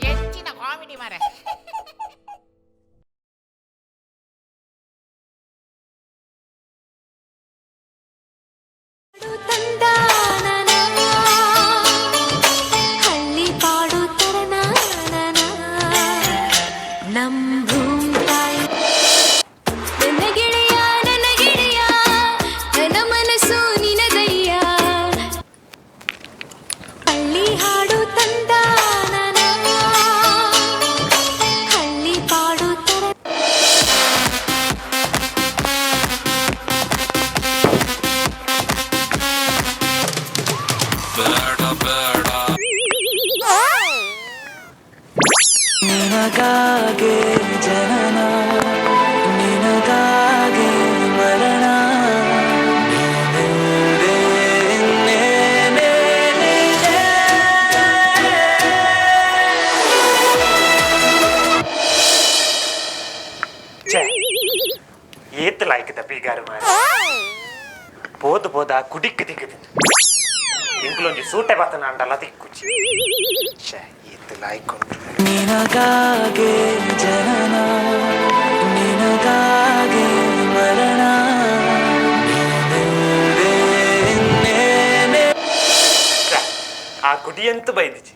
ಎಂಚಿನ ಕಾಮಿಡಿ ಮಾರೆ. ಹಳ್ಳಿ ಪಾಡು ನಮ್ ಭೂಮಿ ತಾಯಿ. ನನ್ನ ಗೆಳೆಯ, ನನ್ನ ಗೆಳೆಯ, ನನ್ನ ಮನಸ್ಸು ನಿನದಯ್ಯ. ಹಳ್ಳಿ ಹಾಡು ತಂದ ಹಳ್ಳಿ ಪಾಡು ತರ. ನಿನಗಾಗೆ ಜನನ, ನಿನಗಾಗೆ ಮರಣ, ನೀನಿಲ್ಲದೆ ಇನ್ನೇನೇನಿದೆ? ಛೇ, ಏತ್ ಲಾಯ್ಕದ ಬೀಗಾರು ಮಾರ. ಪೋದು ಪೋದ ಕುಡಿಕ್ ದಿಕ್ಕದು ಇಂಕ್ಲೊಂಜಿ ಸೂಟೆ ಬಾತನ ಅಂಡಲ ದಿಕ್ಕುಚಿ. ಛೇ, ಏತ್ ಲಾಯ್ಕೊಂಡು. ನಿನಗಾಗೆ ಜನನ, ನಿನಗಾಗೆ ಮರಣ, ನೀನಿಲ್ಲದೆ ಇನ್ನೇನೇ? ಛೇ, ಆ ಕುಡಿಯಂತೂ ಬೈದಿಚಿ.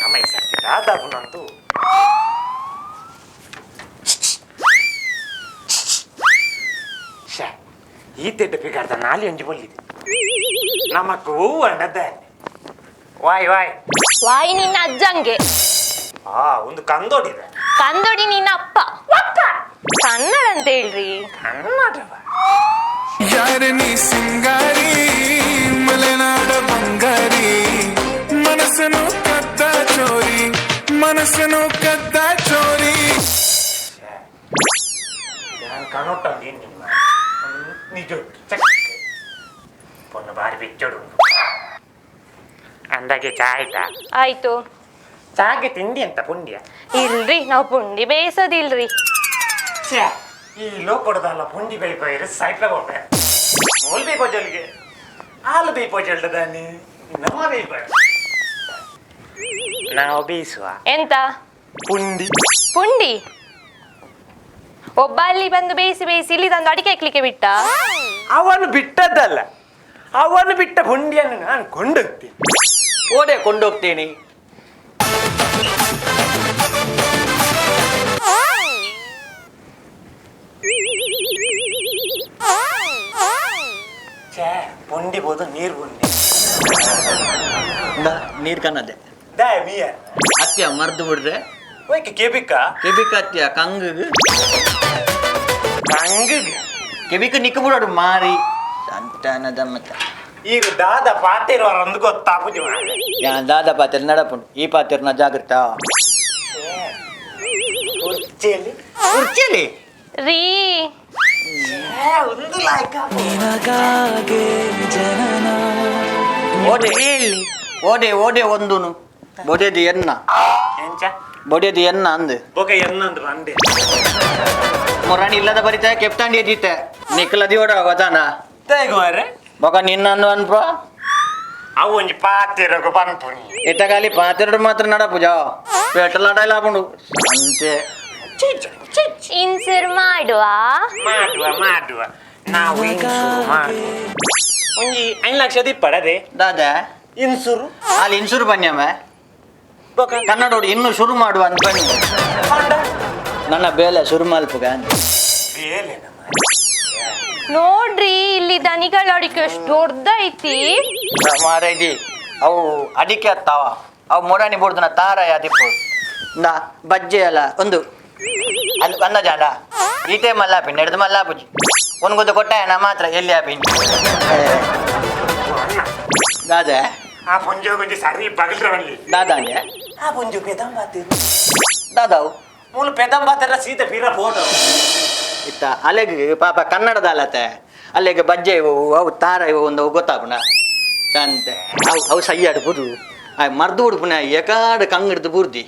ನಮ್ಮ ಈ ಸರ್ತಿ ದಾದಾಪುನಂತೂ. ಛೇ, ಈ ತೆಡ್ಡ ಪಿಗಾರ್ದ ನಾಲಿ ಒಂಜಿ ಬೊಲ್ಲಿದೆ ನಮಕ್ ಹೂವು ಅಂಡದ್ದ. Y Y. ವಾಯಿ ನಿನ್ನ ಅಜ್ಜಂಗೆ. ಆ ಒಂದು ಕಂದೋಡಿದೆ. ಕಂದೋಡಿ ನಿನ್ನ ಅಪ್ಪ. ಕನ್ನಡ ಅಂತ ಹೇಳ್ರಿ. ಕನ್ನಡವ. ಯಾರ ನೀ ಸಿಂಗಾರಿ, ಮಲೆನಾಡ ಬಂಗಾರಿ, ಮನಸ್ಸನ್ನು ಕದ್ದ ಚೋರಿ, ಮನಸ್ಸನ್ನು ಕದ್ದ ಚೋರಿ. ನಾನು ಕನೋಟೊಂದು ನಿಮ್ಮ ನಿಜ ಚೆಕ್ ಪೊನ್ನು ಬಾರಿ ಬಿಚ್ಚೋಡು. ಅಂದಾಗೆ ಚಾ ಆಯ್ತಾ? ಆಯ್ತು. ಚಾಗೆ ತಿಂಡಿ ಅಂತ ಪುಂಡಿಯ? ಇಲ್ರಿ, ನಾವು ಪುಂಡಿ ಬೇಯಿಸೋದಿಲ್ರಿ. ಛೇ, ಈ ಲೋಕೊಡದಲ್ಲ ಪುಂಡಿ ಬೇಯ್ಪೈರು ಸೈಟ್ಲ ಹೋಗ್ಬೆ ಮೂಲ್ ಬೇಯ್ಪೋ ಜಲ್ಗೆ ಹಾಲು ಬೇಯ್ಪೋ ಜಲ್ದಾನೆ ನಮ್ಮ ಬೇಯ್ಪ ನಾವು ಬೇಯಿಸುವ. ಎಂತ? ಪುಂಡಿ. ಪುಂಡಿ? ಒಬ್ಬ ಅಲ್ಲಿ ಬಂದು ಬೇಯಿಸಿ ಬೇಯಿಸಿ ಇಲ್ಲಿ ತಂದು ಅಡಿಕೆ ಹಾಕ್ಲಿಕ್ಕೆ ಬಿಟ್ಟ. ಅವನು ಬಿಟ್ಟದ್ದಲ್ಲ, ಅವನು ಬಿಟ್ಟ ಪುಂಡಿಯನ್ನು ನಾನು ಕೊಂಡೋಗ್ತೀನಿ. ಓಡೆ ಕೊಂಡೋಗ್ತೀನಿ. ಛೇ, ಪುಂಡಿ ಬೋದು ನೀರು ಪುಂಡಿ. ನೀರ್ ಕನ್ನದೆ. ದಾಯ ಮೀಯ. ಅತ್ಯ ಮರ್ದು ಬಿಡ್ರೆ. ಓಕೆ, ಕೆಬಿಕ. ಕೆಬಿಕ ಅತ್ಯ ಕಂಗ್. ಕಂಗ್. ಕೆಬಿಕ ನಿಕ್ಕ ಬಿಡೋಡು ಮಾರಿ ಸಂತಾನದ ಮತ್ತ. ಈಗ ದಾದ ಪಾತಿರುವರಂದು ಗೊತ್ತಾಪುಜಿ ಮಾರ್ರೆ. ಯಾ ದಾದ ಪಾತಿರ್ ನಡಪುಂಡು, ಈ ಪಾತಿರ್ನ ಜಾಗೃತ. ಉರ್ಚೆಲಿ. ಉರ್ಚಲಿ. ರೀ. ಒಂದು ಲಾಯ್ಕ. ನಿನಗಾಗೆ ಜನನ. ಓಡೆ ಓಡೆ ಓಡೆ ಒಂದುನು ಬೊಡೆದಿ ಎನ್ನ. ಎಂಚ? ಬೊಡೆದಿ ಎನ್ನ ಅಂದು. ಬೊಕ ಎನ್ನಂದು ಬಂದೆ. ಮೊರಾಣಿ ಇಲ್ಲದ ಬರಿತ ಕೆಪ್ತಾಂಡಿ ಎದ್ದಿತ್ತೆ ನಿಕ್ಕಲದಿ ಓಡ ಗೊತ್ತಾನ. ತೇಗುವಾರೆ. ಬೊಕ ನಿನ್ನ ಅನ್ನು ಅನ್ಪ. ಅವು ಒಂಜಿ ಪಾತಿರಗು ಪನ್ಪುನಿ. ಇತ್ತಗಾಲಿ ಪಾತಿರಡು ಮಾತ್ರ ನಡಪುಜ ಪೆಟ್ರೋಲ್ ಆಟ ಇಲ್ಲ ಹಾಕೊಂಡು ಅಂತೆ. ಇನ್ಸರ್ ಮಾಡುವ. ಮಾಡುವ ಮಾಡುವ, ನಾವು ಇನ್ಸೂರು ಮಾಡುವ. ಒಂಜಿ 5 ಲಕ್ಷ ದಿಪ್ಪಡದೆ. ದಾದಾ? ಇನ್ಸೂರು. ಅಲ್ಲಿ ಇನ್ಸೂರು ಬನ್ನಿ ಅಮ್ಮ. ಬೊಕ? ಕನ್ನಡ ಇನ್ನು ಶುರು ಮಾಡುವ ಅಂತ ಬನ್ನಿ. ನನ್ನ ಬೇಲೆ ಶುರು ಮಲ್ಪುಗ ಅಂತ. ಬೇಲೆ ನಮ್ಮ. ನೋಡ್ರಿ, ಇಲ್ಲಿ ದನಿಗಳ ಅಡಿಕೆ ಎಷ್ಟು ದೊಡ್ಡದೈತಿ. ಮಾರೈದಿ, ಅವು ಅಡಿಕೆ ಅತ್ತಾವ, ಅವು ಮೊರಾಣಿ ಬೋಡ್ದನ ತಾರ ಯಾದಿಪ್ಪು ನಾ ಬಜ್ಜೆ ಅಲ್ಲ ಒಂದು ಅದು ಅನ್ನ ಜಾಡ ಈಟೆ ಮಲ್ಲಾಪಿ ನಡೆದು ಮಲ್ಲಾಪುಜಿ ಒಂದ್ಗೊಂದು ಕೊಟ್ಟಾಯ ನಾ ಮಾತ್ರ ಎಲ್ಲಿ ಆಪಿನಿ ದಾದಾ? ಆ ಪುಂಜೋಗೊಂಜಿ ಸರಿ ಬಗಲ್ರವಲ್ಲಿ. ದಾದಾಂಗೆ? ಆ ಪುಂಜು ಪೆದಂಬಾತಿರು. ದಾದಾವು? ಮೂಲು ಪೆದಂಬಾತಿರ ಸೀತ ಪೀರ ಫೋಟೋ. ಇತ್ತ ಅಲೆಗ್ ಪಾಪ ಕನ್ನಡದ ಅಲತೆ, ಅಲ್ಲಿಗೆ ಬಜ್ಜೆ ಇವು ಅವು ತಾರ ಇವು ಒಂದು ಗೊತ್ತಾಪುಣ ಚಂತೆ. ಅವು ಅವು ಸೈಯಾಡು ಬುದು ಆ ಮರ್ದು ಉಡುಪುನ ಎಕಾಡು ಕಂಗಿಡ್ದು ಬುರ್ದಿ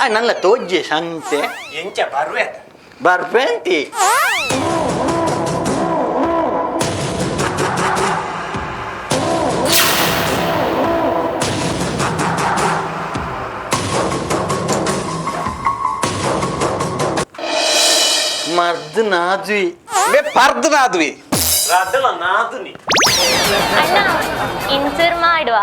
ಆ ನನ್ನ ತೋಜ್ಜೆ ಸಂತೆ. ಎಂಚ ಬರುವೆ? ಬರ್ಪೆಂತಿ. ಮರ್ದ್ ನಾದ್ವಿ. ಬೇ ಪರ್ದ್ ನಾದ್ವಿ. ರದ್ದಲ ನಾದುನಿ. ಅಣ್ಣ, ಇನ್ಸೂರ್ ಮಾಡುವ.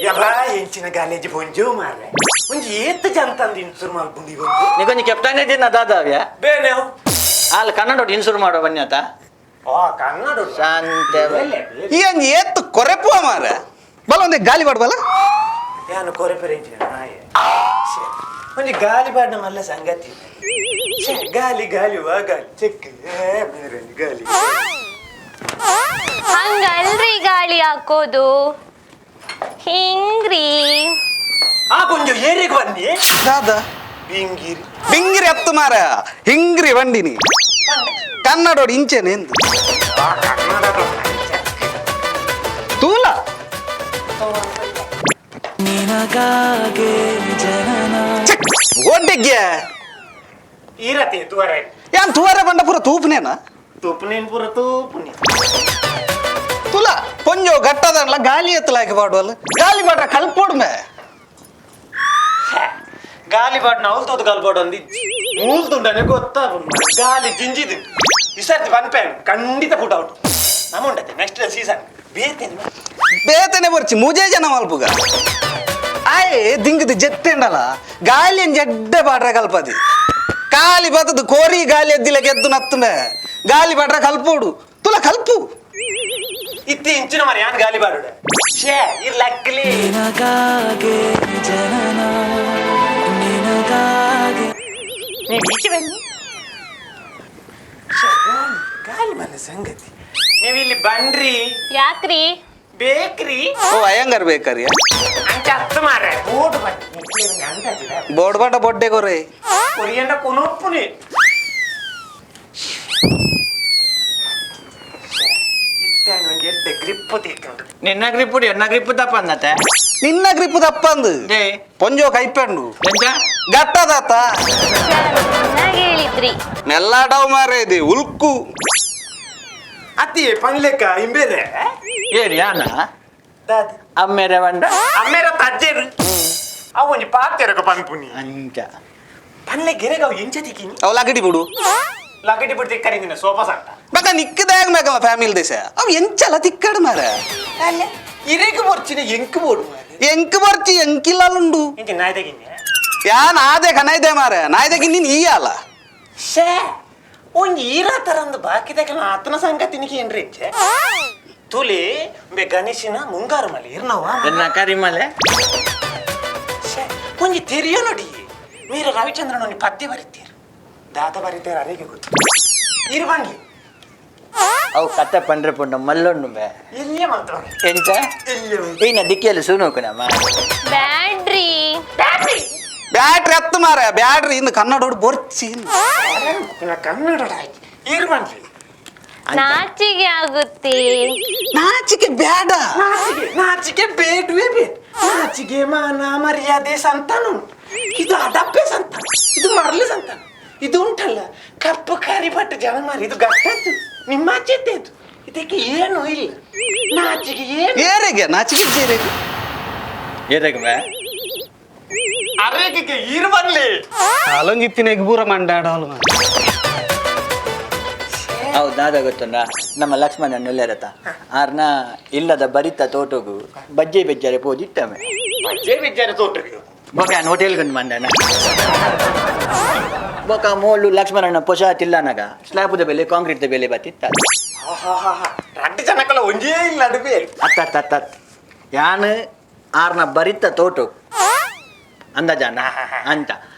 ಯಬಾ, ಎಂಚಿನ ಗಾಲೇಜಿ ಪೊಂಜು ಮಾರ್ರೆ, ಒಂಜಿ ಏತ್ ಜಂತಂದು ಇನ್ಸೂರ್ ಮಲ್ಪುಂಡಿ ಒಂಜಿ. ನೀಕೊಂಜಿ ಕೆಪ್ಟನ್ ಇದ್ದಿನ ದಾದಾವ್ಯ. ಬೇನೆ. ಅಲ್ಲಿ ಕನ್ನಡ ಇನ್ಸೂರ್ ಮಾಡುವ ಬನ್ಯಾತ. ಆ ಕನ್ನಡ. ಶಾಂತೆ. ಈ ಅಂಜಿ ಏತ್ ಕೊರೆಪುವ ಮಾರ, ಬಲ ಒಂದೇ ಗಾಲಿ ಬಾಡ್ಬಲ್ಲ. ಯಾನು ಕೊರೆಪೆರೆ ಎಂಚಿನ ನಾಯೆ. ಶ್ಯೆ, ಒಂಜಿ ಗಾಲಿ ಬಾಡಿನ ಮಲ್ಲ ಸಂಗತಿ. ಶ್ಯೆ, ಗಾಲಿ ಗಾಲಿ ವಾ ಗಾಲಿ ಚೆಕ್ ಏ ಮೇರೆ ಒಂಜಿ ಗಾಲಿ. ಹಂಗಲ್ರಿ, ಗಾಳಿ ಹಾಕೋದು ಹಿಂಗ್ರಿ. ಆ ಪೊಂಜು ಏರಿಗೆ ಬನ್ನಿ. ದಾದ? ಬಿಂಗಿರಿ. ಬಿಂಗಿರಿ ಅತ್ತು ಮಾರ, ಹಿಂಗ್ರಿ ಬಂಡಿನಿ ಕನ್ನಡೋಡು ಇಂಚೆನೆ ಎಂದು. ಆ ಕನ್ನಡ. ತೂಲ. ನಿನಗಾಗೆ ಜನನ. ಚೆಕ್ ಒಡ್ಡೆಗ್ಗೆ. ಈರತೆ ತುವರೆ. ಯಾನ್ ತೂವರೆ ಬಂಡ ಪೂರ ತೂಪನೇನಾ? ತುಪ್ಪನೇನ್ ಪೂರ ತೂಪುನಿ. ತುಲ ಪೊಂಜೋ ಗಟ್ಟದಲ್ಲ, ಗಾಲಿ ಎತ್ತಲಾಕಿ ಪಾಡುವಲ್ಲ, ಗಾಲಿ ಬಾಡ್ರ ಕಲ್ಪೋಡ್ಮೆ. ಗಾಲಿ ಬಾಡ್ ನಾವು ತೋದು ಕಲ್ಪೋಡು ಅಂದಿ ಮೂಲ್ತುಂಡನೆ ಗೊತ್ತಾಪುಂಡು ಗಾಲಿ ಜಿಂಜಿದು. ಈ ಸರ್ತಿ ಪನ್ಪೇನು ಖಂಡಿತ ಪುಟ್ ಔಟ್ ನಮ್ಮ ಉಂಟತೆ ನೆಕ್ಸ್ಟ್ ಸೀಸನ್ ಬೇತೇನೆ. ಬೇತನೆ ಬರ್ಚಿ ಮೂಜೇ ಜನ ಮಲ್ಪುಗ ಆಯೆ ದಿಂಗದ ಜೆಟ್ಟೆಂಡಲ ಗಾಲಿಯನ್ ಜಡ್ಡೆ ಬಾಡ್ರ ಕಲ್ಪದಿ ಕಾಲಿ ಬತ್ತದು ಕೋರಿ ಗಾಲಿ ಎದ್ದಿಲ್ಲ ಗೆದ್ದು ನತ್ತುನೆ ಗಾಲಿ ಬಾಡ್ರ ಕಲ್ಪೋಡು ತುಲ ಕಲ್ಪು. ಇತ್ತಿ ಇಂಚಿನ ಮರಿ ಯಾನ್ ಗಾಲಿ ಬಾಡುಡೆ ಶೇ ಇರ್ ಲಕ್ಲಿ. ನಿನಗಾಗೆ ಜನನ, ನಿನಗಾಗೆ. ನೀನು ಈಚೆ ಬನ್ನಿ. ಶ್ಯೆ, ಗಾಲಿ ಗಾಲಿ ಬಂದ ಸಂಗತಿ, ನೀವು ಇಲ್ಲಿ ಬನ್ರಿ. ಯಾಕ್ರಿ? ಬೇಕ್ರಿ. ಓ ಅಯ್ಯಂಗಾರ್ ಬೇಕರಿಯ. ಅಂಚ ಹತ್ತು ಮಾರೆ ಬೋರ್ಡ್ ಬನ್ನಿ ಅಂತಾಜಿದ. ಬೋರ್ಡ್ ಬಾಟ ಬೊಡ್ಡೆ ಕೊರೆ. ಕೊರಿಯಂಡ ಕೊನೊಪ್ಪುನಿ. ಇತ್ತಾಣ ಒಂಜಿ ಎಡ್ಡೆ ಗ್ರಿಪ್ ತಿಕ್ಕುಂಡು. ನಿನ್ನ ಗ್ರಿಪ್ ಎನ್ನ ಗ್ರಿಪ್ ದಪ್ಪ ಅಂದತೆ. ನಿನ್ನ ಗ್ರಿಪ್ ದಪ್ಪಂದು. They. ಪೊಂಜೋ ಕೈಪೆಂಡು. ಎಂತ? ಗಟ್ಟದಾತ. ಚೆನ್ನಾಗಿ ಹೇಳಿದ್ರಿ. ನೆಲ್ಲಾಡವ್ ಮಾರೇ ಇದೆ ಉಲ್ಕು. ಅತ್ತಿ ಪನ್ಲೆಕ್ಕ ಇಂಬೇದೆ. ಏರಿ ಯಾನ? ದಾದಿ? ಅಮ್ಮೇರೆ ಬಂಡ. ಅಮ್ಮೇರ ತಜ್ಜೆರು ಅವು ಒಂಜಿ ಪಾತೆರಕ ಪನ್ಪುನಿ. ಅಂಚ. ಪನ್ಲೆ ಗೆರೆಗ ಅವು ಎಂಚ ತಿಕ್ಕಿನಿ? ಅವ್ ಲಗಡಿ ಬಿಡು. ಲಗಡಿ ಬಿಡ್ತಿ ಕರಿಂದಿನ ಸೋಫಾ ಸಟ್ಟ. ಬಕ ನಿಕ್ಕದಾಗ ಮೇಕವ ಫ್ಯಾಮಿಲಿ ದೇಶ ಅವ್ ಎಂಚಲ ತಿಕ್ಕಡು ಮಾರ. ಅಲ್ಲ, ಇರೆಗ್ ಬೊರ್ಚಿನ ಎಂಕ್ ಬೋಡು ಮಾರೆ. ಎಂಕ್ ಬರ್ಚಿ ಎಂಕಿಲ್ಲುಂಡು. ಇಂಚ ನಾಯ್ದಗಿನ್ನೆ. ಯಾನ್ ಆದೆ ಕನೈದೆ ಮಾರ, ನಾಯ್ದಗಿ ನೀನ್ ಈ ಅಲ್ಲ. ಶೇ, ಒಂಜಿ ಈರಾ ತರಂದು ಬಾಕಿದಕ್ಕೆ ಆತನ ಸಂಗತಿನಿಗೆ ಏನ್ರಿ ಇಚ್ಛೆ ತುಲಿ ಬೆ ಗಣೇಶನ ಮುಂಗಾರು ಮಲೆ ಇರ್ನವ. ಎನ್ನ ಕರಿಮಲೆ. ಶೇ, ಒಂಜಿ ತೆರಿಯೋ ನೋಡಿ ಮೀರ ರವಿಚಂದ್ರನ್ ಒಂಜಿ ಪದ್ಯ ಬರೀತೀರ್, ದಾತ ಬರೀತೀರ ಅರೆಗೆ ಗೊತ್ತು ಇರ್ಬನ್ಲಿ. ಅವು ಕತ್ತೆ ಪಂಡ್ರೆ ಪುಂಡ ಮಲ್ಲೊಂಡು ಬೇ. ಎಲ್ಲಿಯ ಮಾತ್ರ. ಎಂಚ? ಎಲ್ಲಿಯ? ಈನ ದಿಕ್ಕಿಯಲ್ಲಿ ಸೂನೋಕುನಮ್ಮ. ಬ್ಯಾಡ್ರಿ. ಬ್ಯಾಟ್ರಿ ಹತ್ತು ಮಾರ, ಬ್ಯಾಟ್ರಿ ಇನ್ನು ಕನ್ನಡೋಡು ಬೊರ್ಚಿ. ಕನ್ನಡ ಇರ್ಬನ್ಲಿ. ನಾಚಿಗೆ ಆಗುತ್ತೆ. ನಾಚಿಕೆ ಬ್ಯಾಡ. ನಾಚಿಕೆ ನಾಚಿಕೆ ಬೇಡವೇ ಬೇಡ. ನಾಚಿಕೆ ಮಾನ ಮರ್ಯಾದೆ ಸಂತಾನ ಉಂಟು. ಇದು ಅಡಪ್ಪೆ ಸಂತಾನ, ಇದು ಮರಳು ಸಂತಾನ. ಇದು ಉಂಟಲ್ಲ ಕಪ್ಪು ಕರಿ ಪಟ್ಟು ಜನ ಮಾರಿ, ಇದು ಗಟ್ಟದ್ದು ನಿಮ್ಮ ಆಚೆದ್ದು, ಇದಕ್ಕೆ ಏನೂ ಇಲ್ಲ ನಾಚಿಕೆ ಏನು. ಏರೆಗೆ ನಾಚಿಕೆ ಜೇರೆಗೆ. ಏರೆಗೆ ಬೇ? ಅರೇಗೆ ಇರ್ಬನ್ಲಿ. ಅಲೊಂಜಿತ್ತಿನ ಪೂರ ಮಂಡಾಡೋಲು. ಹೌದು, ದಾದ ಗೊತ್ತುಂಡ, ನಮ್ಮ ಲಕ್ಷ್ಮಣ ಒಳ್ಳೆರತ ಆರ್ನ ಇಲ್ಲದ ಬರಿತ ತೋಟಗು ಬಜ್ಜೆ ಬೆಜ್ಜಾರೆ ಪೋದಿಟ್ಟಮೆ. ಬಜ್ಜೆ ಬಿಜ್ಜಾರೆ ತೋಟಕ್ಕೆ. ಬೊಕ ಹೋಟೆಲ್ ಗುಂಡು ಮಂಡನ ಬೊಕ ಮೋಳು ಲಕ್ಷ್ಮಣನ ಪೊಸ ತಿಲ್ಲನಗ ಸ್ಲ್ಯಾಬುದ ಬೆಲೆ ಕಾಂಕ್ರೀಟ್ ಬೆಲೆ ಬತ್ತಿತ್ತ. ರಡ್ಡು ಜನಕ್ಕಲ್ಲ ಒಂಜೇ ಇಲ್ಲ ಅಡುಗೆ. ಅತ್ತ ಅತ್ತ ಅತ್ತ ಅತ್ತ. ಯಾನ್ ಆರ್ನ ಬರಿತ ತೋಟು ಅಂದಾಜಾನ ಅಂಚ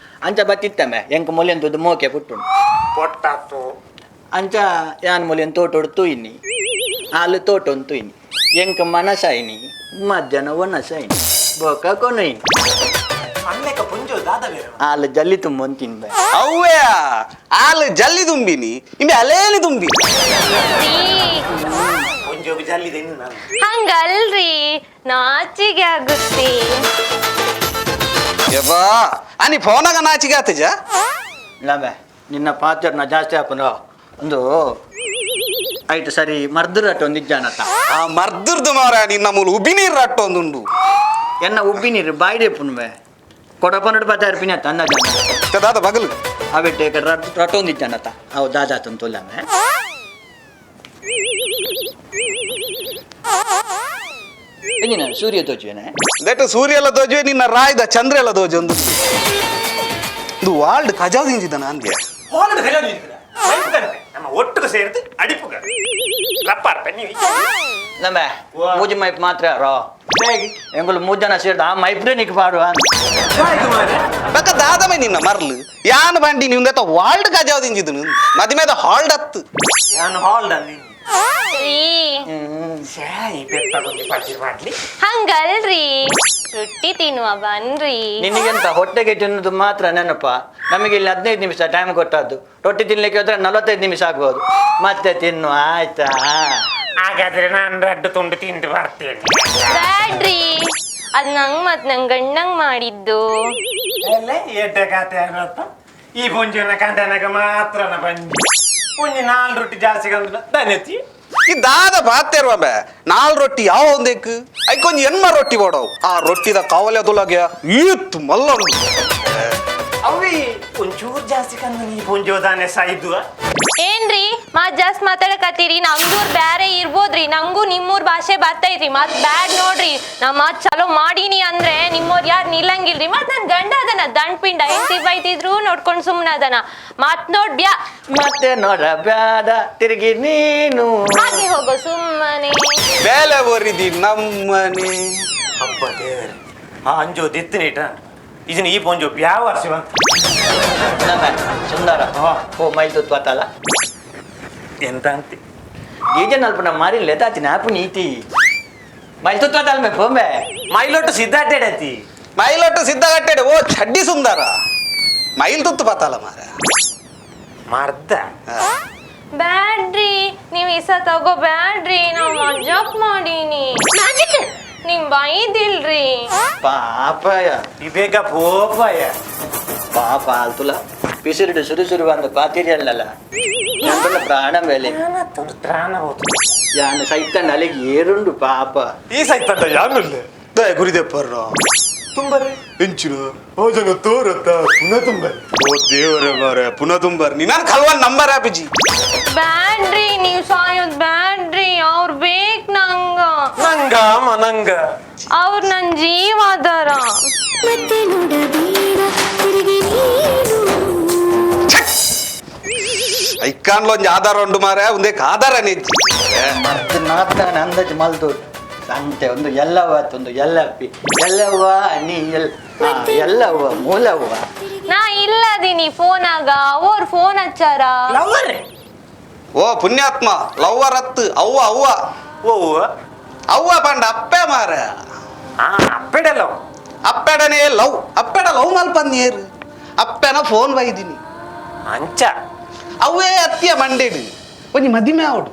ಅಂಚ ಬತ್ತಿತ್ತಮೆ ಎಂಕ್ ಮೊಲೆಂತದ್ದು ಮೋಕೆ ಪುಟ್ಟು. ಪೊಟ್ಟಾತು. ಅಂಚ ಯಾನ್ ಮೊಲೆನ್ ತೋಟೋಡು ತೂಯಿನಿ, ಆಲು ತೋಟೊಂದು ತೂಯಿನಿ, ಎಂಕ್ ಮನಸಾಯಿನಿ ಮಧ್ಯಾಹ್ನ ಒನಸಾಯಿನಿ ಬೊಕ ಕೊನಯಿನಿ. ಅನ್ಲೆಕ್ಕ ಪುಂಜೋ ದಾದ ಬೇರೆ. ಆಲು ಜಲ್ಲಿ ತುಂಬೊಂದು ತಿನ್ಬೆ. ಅವ್ವೇ ಆಲು ಜಲ್ಲಿ ತುಂಬಿನಿ ಇಂಬೆ ಅಲೇಲಿ ತುಂಬಿ. ರೀ. ಪುಂಜೋಗಿ ಜಲ್ಲಿದೆ ಇನ್ನು ನಾನು. ಹಂಗಲ್ರಿ, ನಾಚಿಗೆ ಆಗುತ್ತೆ. ಯವ್ವಾ, ಅನಿ ಫೋನಾಗ ನಾಚಿಕೆ ಆತಜ. ಇಲ್ಲಬೆ, ನಿನ್ನ ಪಾತ್ರನ ಜಾಸ್ತಿ ಹಾಪುನ ಒಂದು ಆಯ್ತು ಸರಿ ಮರ್ದುರಟ್ ಒಂದು ಇಜ್ಜಾನತ್ತ. ಆ ಮರ್ದುರ್ದು ಮಾರ, ನಿನ್ನ ಮೂಲ ಉಬ್ಬಿ ನೀರು ಅಟ್ಟೊಂದುಂಡು. ಎನ್ನ ಉಬ್ಬಿ ನೀರು ಬಾಯ್ಡೆ ಪುಣ್ವೆ ಕೊಡಪನಡು ಬತ್ತಾರ ಪಿನ ತನ್ನ ಜನ ದಾದ ಬಗಲು ಅವೆಟ್ಟೆ ರಟೊಂದಿದ್ದಾನತ ಅವು ದಾದಾ ತುಂತುಲ್ಲಮೆ ಎಂಜಿನ ಸೂರ್ಯ ತೋಚುವೆನೆ that ಸೂರ್ಯ ಎಲ್ಲ ದೋಜುವೆ ನಿನ್ನ ರಾಯ್ದ ಚಂದ್ರ ಎಲ್ಲ ದೋಜು ಒಂದು ಇದು ವಾಲ್ಡ್ ಕಜಾವ್ ತಿಂಜಿದ್ದಾನ ಅಂದ್ಯ ಹೋಲದ ಕಜಾವ್ ನಿಂತಿದೆ. ಮೈಪು ಕಣತೆ. ನಮ್ಮ ಒಟ್ಟಿಗೆ ಸೇರಿದು ಅಡಿಪು ರಪ್ಪಾರ್ಪ ನೀವು ನಮ್ಮ ಮೂಜಿ ಮೈಪ್ ಮಾತ್ರ ರೋ ಎಂಗುಲು ಮೂರು ಜನ ಸೇರಿದ ಆ ಮೈಪ್ರೆ ನಿಕ್ ಪಾಡುವ ಬಕ್ಕ ದಾದಮೆ ನಿನ್ನ ಮರ್ಲು ಯಾನ್ ಬಂಡಿ ನಿಂದೆತ್ತ ವಾಲ್ಡ್ ಕಜಾವ್ ತಿಂಜಿದ್ದನು ಮದಿಮೇದ ಹಾಲ್ಡ್ ಅತ್ತು ಯಾನು ಹಾಲ್ಡ್ ಅಂದಿ ರೀ ಶ್ಯಾ, ಈ ಬೆತ್ತ ಬಂದು ಪಂಚರ್ ಮಾಡ್ಲಿ ಹಂಗಲ್ರಿ, ರೊಟ್ಟಿ ತಿನ್ನುವ ಬನ್ರಿ. ನಿನಗೆಂತ ಹೊಟ್ಟೆಗೆ ತಿನ್ನೋದು ಮಾತ್ರ ನೆನಪ. ನಮಗೆ ಇಲ್ಲಿ 15 ನಿಮಿಷ ಟೈಮ್ ಕೊಟ್ಟದ್ದು, ರೊಟ್ಟಿ ತಿನ್ಲಿಕ್ಕೆ ಹೋದ್ರೆ 45 ನಿಮಿಷ ಆಗ್ಬೋದು. ಮತ್ತೆ ತಿನ್ನು ಆಯ್ತಾ? ಹಾಗಾದ್ರೆ ನಾನು ರಡ್ಡು ತುಂಡು ತಿಂದು ಬರ್ತೇನೆ. ಬ್ಯಾಡ್ರಿ, ಅದ್ ನಂಗ್ ಮತ್ ನಂಗ್ ಗಂಡಂಗ್ ಮಾಡಿದ್ದು. ಎಡ್ಡೆ ಖಾತೆ ಆಗತ್ತ ಈ ಪುಂಜಿನ ಕಂಡನಗ ಮಾತ್ರ ಬಂಜಿ ಪುಂಜಿ ನಾಲ್ ರೊಟ್ಟಿ ಜಾಸ್ತಿ ಕಂದ್ರೆ ದನತಿ. ಈ ದಾದ ಬಾತೇರ್ವ ಬೆ ನಾಲ್ ರೊಟ್ಟಿ ಯಾವ ಒಂದೇಕ್ ಐಕೊಂಜಿ ಎನ್ಮ ರೊಟ್ಟಿ ಬೋಡವು ಆ ರೊಟ್ಟಿದ ಕಾವಲೆ ತುಲಗೆ ಈತ್ ಮಲ್ಲ ಉಂಡು. ಅವಿ ಒಂಚೂರು ಜಾಸ್ತಿ ಕಂದ ಈ ಪುಂಜೋದಾನೆ ಸಾಯ್ದು. ಏನ್ರಿ ಮಾತ್ ಜಾಸ್ತಿ ಮಾತಾಡಕತ್ತೀರಿ? ನಮ್ದೂರ್ ಬ್ಯಾರೆ ಇರ್ಬೋದ್ರಿ, ನಂಗೂ ನಿಮ್ಮೂರ್ ಭಾಷೆ ಬರ್ತೈತ್ರಿ. ಮಾತ್ ಬ್ಯಾಡ್ ನೋಡ್ರಿ, ನಾ ಮಾತ್ ಚಲೋ ಮಾಡೀನಿ ಅಂದ್ರೆ ನಿಮ್ಮೋರ್ ಯಾರ್ ನಿಲ್ಲಂಗಿಲ್ರಿ. ಮತ್ ನನ್ ಗಂಡ ಅದನ ದಂಡ್ ಪಿಂಡ, ಹೆಂಡ್ತಿ ಬೈತಿದ್ರು ನೋಡ್ಕೊಂಡ್ ಸುಮ್ನ ಅದನ. ಮಾತ್ ನೋಡ್ ಬ್ಯಾ ಮತ್ತೆ ನೋಡ ಬ್ಯಾಡ ತಿರುಗಿ ನೀನು ಹಾಗೆ ಹೋಗೋ ಸುಮ್ಮನೆ. ಬೇಲೆ ಒರಿದಿ ನಮ್ಮನೆ. ಅಪ್ಪ ದೇವರೇ, ಆ ಅಂಜೋ ದಿತ್ತಿನ ಇದನ್ನ ಈ ಪೊಂಜೋ ಯಾವ ವರ್ಷ ಬಂತ. ನಮ್ಮ ಸುಂದರ ಓ ಮೈಲ್ ತುತ್ವಾತಲ್ಲ ಎಂತ ಅಂತಿ? ಗೀಜನ್ ಅಲ್ಪ ನಮ್ಮ ಮಾರಿ ಲೆತಾತಿನ ಆಪು ನೀತಿ ಮೈಲ್ ತುತ್ವಾತಲ್ಲ ಮೇ ಪೊಂಬೆ. ಮೈಲೊಟ್ಟು ಸಿದ್ಧಾಟೆಡತಿ. ಮೈಲೊಟ್ಟು ಸಿದ್ಧ ಕಟ್ಟೆಡೆ ಓ ಚಡ್ಡಿ ಸುಂದರ ಮೈಲ್ ತುತ್ತು ಬಾತಲ್ಲ ಮಾರ. ಮರ್ದ ಬ್ಯಾಡ್ರಿ, ನೀವ್ ಇಸ ತಗೋ ಬ್ಯಾಡ್ರಿ, ನಾ ಮಜಾಕ್ ಮಾಡೀನಿ, ನಿಮ್ ಬೈದಿಲ್ರಿ. ಪಾಪಯ ಈ ಬೇಗ ಪೋಪಾಯ. ಪಾಪ ಆಲ್ತುಲ ಪಿಸಿರುಡು ಸುರು ಸುರು ಅಂದ ಪಾತಿರಿ ಅಲ್ಲಲ್ಲ ನಂಬಲ್ಲ ಪ್ರಾಣ ಮೇಲೆ ತ್ರಾಣ ಹೋತು. ಯಾನ ಸೈತಣ್ಣ ಅಲ್ಲಿಗೆ ಏರುಂಡು ಪಾಪ. ಈ ಸೈತಂಡ ಯಾನುಲ್ಲ ದಯ ಗುರಿದೆಪ್ಪರ್ರ ತುಂಬರೆ ಎಂಚಿನ ಭೋಜನ ತೋರತ್ತ ಪುನಃ ತುಂಬರಿ. ಓ ದೇವರೇ ಮಾರೆ ಪುನಃ ತುಂಬರ್ ನೀ ನಾನು ಕಲ್ವನ್ ನಂಬರ್ ಆಪಿಜಿ. ಬ್ಯಾಡ್ರಿ, ನೀವ್ ಸಾಯೋದ್ ಬ್ಯಾಡ್ರಿ, ಅವ್ರ್ ಬೇಕ್ ನಂಗ. ನಂಗ ಮನಂಗ ಅವ್ರ್ ನನ್ ಜೀವ ಅದಾರ. ಮತ್ತೆ ನೋಡಬೇಡ ತಿರುಗಿ ನೀನು. ಐಕಾನ್ಲೊಂಜಿ ಆಧಾರ ಉಂಡು ಮಾರೆ ಒಂದೇ ಆಧಾರ ನೆಜ್ಜಿ. ಮರ್ದು ನಾತಾನ ಅಂದಾಜು ಮಲ್ದು ಸಂತೆ ಒಂದು ಎಲ್ಲವ ಒಂದು ಎಲ್ಲಪ್ಪಿ ಎಲ್ಲವ್ವ ನೀ ಎಲ್ ಆ, ಎಲ್ಲವ್ವ ಮೂಲವ್ವ. ನಾ ಇಲ್ಲದೀನಿ ಫೋನಾಗ, ಅವ್ರ್ ಫೋನ್ ಹಚ್ಚಾರ. ಲವರ್. ಓ ಪುಣ್ಯಾತ್ಮ ಲವ್ವರ್ ಅತ್ತು ಅವ್ವ ಅವ್ವ. ಓ ಅವ್ವ ಪಂಡ ಅಪ್ಪೆ ಮಾರ. ಆ ಅಪ್ಪೆಡಲ್ಲ. ಅಪ್ಪೆಡನೇ ಲವ್ ಅಪ್ಪೆಡ ಲವ್ ಮಲ್ಪಂದಿಯೇರು ಅಪ್ಪೆನ ಫೋನ್ ಬೈದಿನಿ. ಅಂಚ ಅವೇ ಅತ್ತಿಯ ಮಂಡೇಡು ಒಂಜಿ ಮದಿಮೆ ಅವಡು.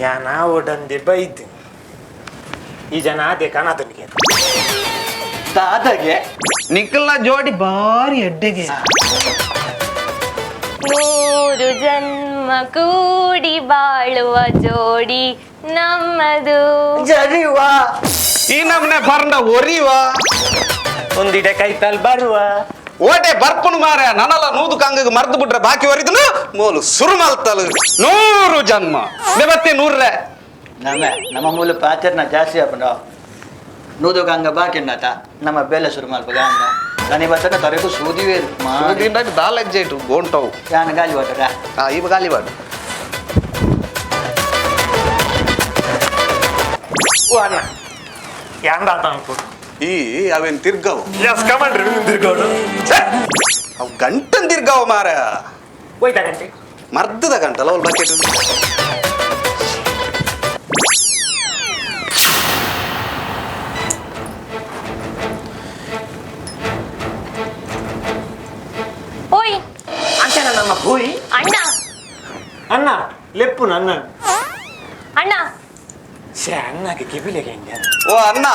ಯಾನ ಓಡಂದೆ ಬೈದು ಈ ಜನ ಅದೇ ಕಾಣದನಿಗೆ. ದಾದಾಗೆ ನಿಖಲ್ನ ಜೋಡಿ ಬಾರಿ ಎಡ್ಡೆಗೆ. 100 ಜನ್ಮ ಕೂಡಿ ಬಾಳುವ ಜೋಡಿ ನಮ್ಮದು. ಜರಿವಾ ಈ ನಮ್ನೆ ಪರಂಡ ಒರಿವಾ ಒಂದಿಡೆ ಕೈತಲ್ ಬರುವ ಓಟೆ ಬರ್ಪುನು ಮಾರ ನನಲ ನೂದು ಕಂಗ ಮರ್ದು ಬಿಟ್ರೆ ಬಾಕಿ ಒರಿದನು ಮೋಲು ಸುರು ಮಲ್ತಲು 100 ಜನ್ಮ ಬೆಬತ್ತೆ ನೂರ್ರೆ. ನಮ್ಮ ನಮ್ಮ ಮೂಲ ಪಾಚರ್ನ ಜಾಸ್ತಿ ಆಪುಂಡು ನೂದು ಗಂಗ ಬಾಕಿಣ್ಣತ ನಮ್ಮ ಬೆಲೆ ಶುರು ಮಲ್ಪ ಗಂಗ ದನಿ ಬತ್ತನ ತರೆಕು ಸೂದಿವೇರು ದಾಲ್ ಎಜ್ಜೆ ಗೋಂಟವು. ಯಾನ ಗಾಲಿ ವಾಟರ. ಆ ಇವ ಗಾಲಿ ಬಾಡು. ಓ ಅಣ್ಣ ಯಾಂದಾತ ಅನ್ಕೋ. ಈ ಅವೇನ್ ತಿರ್ಗವು. ಎಸ್ ಕಮಾಂಡ್ರಿ ತಿರ್ಗೋಡು. ಛೆ! ಅವು ಗಂಟನ್ ತಿರ್ಗವು ಮಾರ. ಹೋಯ್ತಾ ಗಂಟೆ. ಮರ್ದದ ಗಂಟಲ್ಲ ಅವ್ಳು ಬಕೆಟ್. ಓಯ್ ಅಂಚನ ನಮ್ಮ ಹೋಯ್. ಅಣ್ಣ. ಅಣ್ಣ ಲೆಪ್ಪು ನನ್ನ. ಅಣ್ಣ. ಶ್ಯೆ ಅಣ್ಣಗೆ ಕಿಬಿಲೆಗೆ ಹೆಂಗೆ. ಓ ಅಣ್ಣ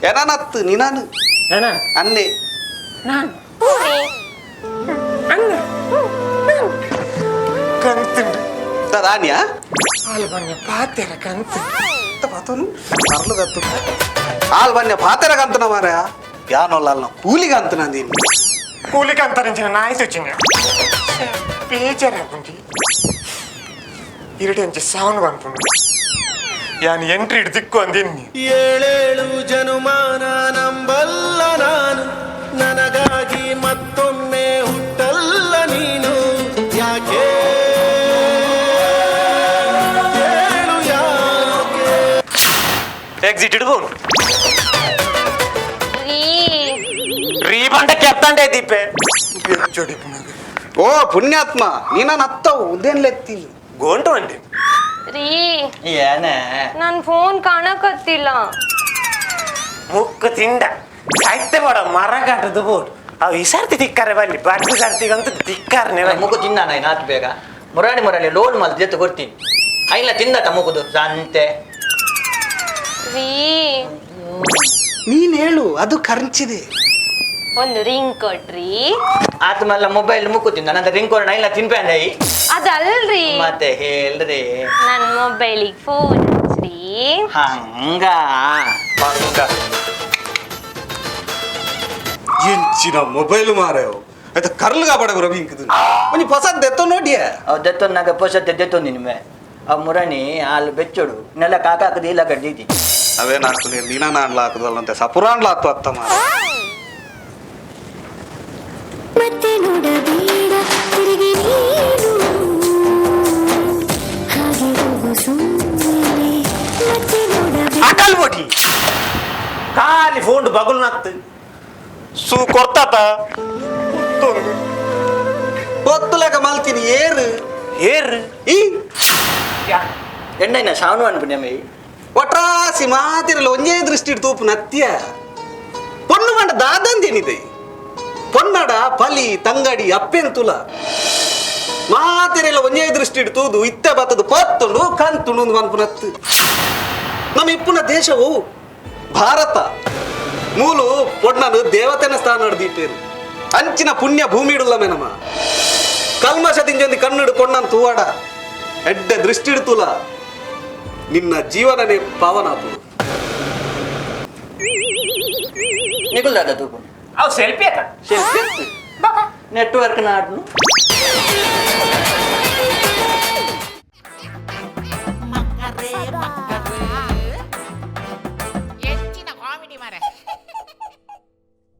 ಏನನತ್ತು ನೀನಾನು? ಅಣ್ಣ. ಅನ್ನೆ. ನಾನು ಹೂರಿ. ಅಣ್ಣ ಕಂತುಂಡು. ದಾನ್ಯಾ ಹಾಲು ಬನ್ನಿ ಪಾತೆರ ಕಂತು. ಪಾತನು ಮರ್ಲದತ್ತು ಹಾಲ್ ಬನ್ಯ ಪಾತೆರ ಕಂತನ ಮಾರ. ಯಾನೊಲ್ಲ ಅಲ್ಲ ಕೂಲಿಗೆ ಅಂತ ನಂದೀನಿ. ಕೂಲಿಗೆ ಅಂತಾರಂಚಿನ ನಾಯಿ ಸೊಚ್ಚಿನ ಬೇಜಾರಾಗುಂಡಿ ಇರಡಿ ಅಂಚೆ ಸಾವನು ಅನ್ಪುಂಡು ಯಾನ್ ಎಂಟ್ರಿ ಹಿಡ್ದಿಕ್ಕು ಅಂದಿನ್ನಿ. ಏಳೇಳು ಜನುಮಾನ ನಂಬಲ್ಲ ನಾನು, ನನಗಾಗಿ ಮತ್ತೊಮ್ಮೆ ಹುಟ್ಟಲ್ಲ ನೀನು, ಯಾಕೆ ಹೇಳು ಯಾಕೆ? ಎಕ್ಸಿಟ್ ಇಡ್ಬೋದು. ರೀ. ರೀ ಬಂಡ ಕೆತ್ತಂಡೆ ದೀಪೆ ಜೋಡಿ. ಓ ಪುಣ್ಯಾತ್ಮ, ನೀನ ನತ್ತವು ಉದೇನ್ಲೆತ್ತೀನಿ. ಗೋಂಟು ಅಂಡಿ. ರೀ. ಏನೇ? ನನ್ ಫೋನ್ ಕಾಣಕತ್ತಿಲ್ಲ. ಮುಕ್ಕು ತಿಂಡ ಸಾಹಿತ್ಯ ಬೇಡ ಮರಗಾಟದ ಬೋರ್ಡ್ ಅವು ಈ ಸರ್ತಿ ತಿಕ್ಕಾರೆ ಬಲ್ಲಿ ಬಾಕಿ ಸರ್ತಿಗಂತೂ ತಿಕ್ಕಾರನೆ ಬಲ್ಲಿ. ಮುಗು ತಿನ್ನ ನಾನು ಆತು ಬೇಗ ಮುರಾಣಿ ಮುರಾಣಿ ಲೋನ್ ಮಲ್ತು ಜೊತೆ ಕೊಡ್ತೀನಿ. ಐಲ ತಿಂದತ ಮುಗುದು ಸಂತೆ. ರೀ. ನೀನ್ ಹೇಳು, ಅದು ಕರ್ಂಚಿದೆ. ಒಂದು ರಿಂಗ್ ಕೊಟ್ರಿ. ಆತ ಮಲ್ಲ ಮೊಬೈಲ್ ಮುಕ್ಕು ತಿಂದ ನಂತರ ರಿಂಗ್ ಕೊಡೋಣ ಇಲ್ಲ ತಿನ್ಪೆ ಅಂದೈ. ಅದಲ್ರಿ. ಮತ್ತೆ ಹೇಳ್ರಿ. ನನ್ ಮೊಬೈಲಿಗೆ ಫೋನ್ ಹಚ್ರಿ. ಹಂಗ? ಮಂಗ. ಎಂಚಿನ ಮೊಬೈಲ್ ಮಾರಾಯವು, ಆಯ್ತಾ ಕರ್ಲ್ಗ ಬಡಗು ರವಿ ಇಂಕದು ಒಂಜಿ ಪಸಂದ್ ಎತ್ತೋ ನೋಡಿಯ. ಅವ್ ದೆತ್ತೊನ್ನಾಗ ಪೋಸತ್ತೆ ದೆತ್ತೊಂದು ನಿನ್ಮೆ ಅವ್ ಮುರಾಣಿ ಹಾಲು ಬೆಚ್ಚೋಡು ನೆಲ ಕಾಕಾಕದು ಇಲ್ಲ ಕಡ್ದೀತಿ. ಅವೇನು ಹಾಕುಲಿ ನೀನ ನಾನ್ಲ ಹಾಕುದಲ್ಲಂತೆ ಸಪುರಾನ್ಲ ಹಾಕು ಅತ್ತ ಮಾರ. ಮತ್ತೆ ನೋಡಬೇಡ ತಿರುಗಿ ನೀನು, ಹಾಗೆ ಹೋಗು ಸುಮ್ಮನೆ, ಮತ್ತೆ ನೋಡಬೇಡ. ಅಕಲ್ ಬೊಡಿ ಖಾಲಿ ಫೋನ್ ಬಗುಲ್ ನತ್ತು ಸೂ ಕೊರ್ತಾತ. పొత్తులేక మల్తిని ఏరు. ಏರು. ಈ ಎಣ್ಣೆನ ಸಾನು ಅನ್ಪುಣ್ಯಮೈ. ಒಟ್ರಾಸಿ ಮಾತಿರಲ್ಲ ಒಂಜೇ ದೃಷ್ಟಿ ತೂಪು ನತ್ಯ. ಪೊಣ್ಣು ಮಂಡ ದಾದಂದೇನಿದೆ ಪೊನ್ನಡ ಪಲಿ ತಂಗಡಿ ಅಪ್ಪೆಂತುಲ ಮಾತಿರಲ್ಲ ಒಂಜೇ ದೃಷ್ಟಿ ತೂದು ಇತ್ತೆ ಬತ್ತದು ಪತ್ತುಂಡು ಕಂತುಂಡು ಮನ್ಪುನತ್ತು. ನಮ್ಮ ಇಪ್ಪುನ ದೇಶವು ಭಾರತ ಮೂಲು ಪೊಣ್ಣನು ದೇವತೆನ ಸ್ಥಾನ ಹಿಡ್ದಿಟ್ಟೇರು. ಅಂಚಿನ ಪುಣ್ಯ ಭೂಮಿ ಇಡುಲ್ಲ ನಮ್ಮ ಕಲ್ಮಶ ದಿಂಜೊಂದಿ ಕಣ್ಣುಡು ಪೊಣ್ಣನ್ ತೂವಾಡ ಎಡ್ಡೆ ದೃಷ್ಟಿ ಇಡ್ತುಲ ನಿನ್ನ ಜೀವನನೇ ಪಾವನಾಪು. ನಿಗುಲ್ದಾದ ತೂಪು. ಅವು ಸೆಲ್ಫಿ ಆತ. ಸೆಲ್ಫಿ ನೆಟ್ವರ್ಕ್ ನಾಡ್ನು. ಮಕ್ಕರೇ.